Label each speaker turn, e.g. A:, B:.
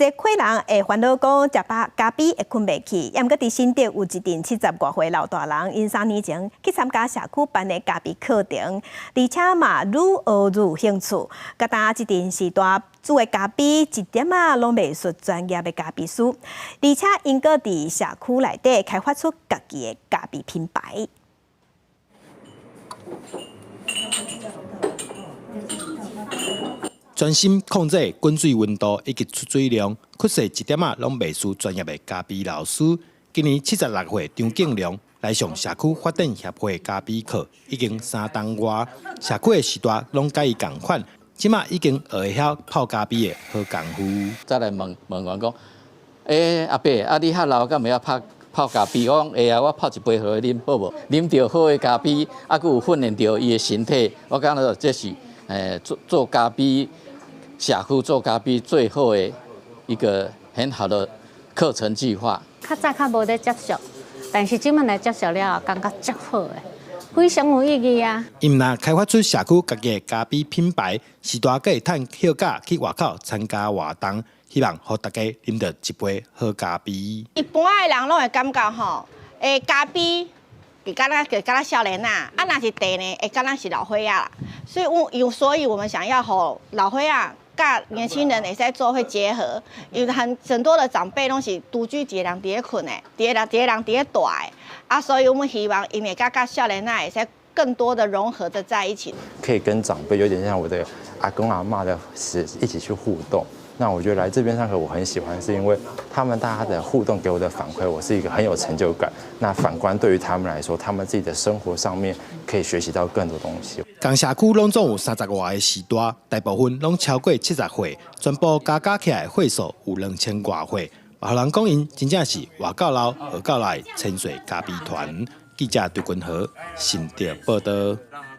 A: 濟歲人會煩惱講食飽咖啡會睏袂去，猶毋過佇新竹有一陣70外歲老大人，𪜶3年前去參加社區辦的咖啡課程，而且嘛愈學愈有興趣。佮今這陣時代煮的咖啡一點仔攏袂輸專業的咖啡師，而且𪜶閣佇社區內底開發出家己的咖啡品牌。
B: 專心控制滾水溫度以及出水量，確實一點仔攏袂輸專業的咖啡老師。今年76歲張敬良來上社區發展協會咖啡課，已經3冬外，社區的序大攏佮伊仝款，這馬已經學會曉泡咖啡的好功夫。
C: 再來問問完講，欸，阿伯，啊你遐老敢會曉泡泡咖啡？我講會啊，我泡一杯予你啉好無？啉著好的咖啡，啊，閣有訓練著伊的身體，我感覺這是做做咖啡。社區做咖啡最好的一個很好的課程計劃。
D: 較早較無咧接觸，但是這擺來接觸了後，感覺足好的，非常有意義啊！
B: 伊毋但開發出社區家己的咖啡品牌，序大閣會趁休假去外口參加活動，希望予大家啉著一杯好咖啡。
E: 一般的人攏會感覺吼，咖啡會敢若就敢若少年仔，啊若是茶呢，會敢若是老歲仔啦。所以，我有，所以我們想要予老歲仔佮年輕人會使做伙結合，因為很多的長輩攏是獨居一个人佇咧睏的，一个人佇咧蹛的，啊，所以我們希望𪜶會佮少年仔會使更多的融合的在一起，
F: 可以跟長輩有點像我的阿公阿嬤的是一起去互動。那我覺得來這邊上課我很喜歡，是因為他們大家的互動給我的反饋，我是一個很有成就感。那反觀對於他們來說，他們自己的生活上面可以學習到更多東西。
B: 仝社區攏總有30外个序大，大部分攏超過70歲，全部加加起來歲數有2000外歲。予人講𪜶真正是活到老，學到老的千歲咖啡團。記者張君和新竹報導。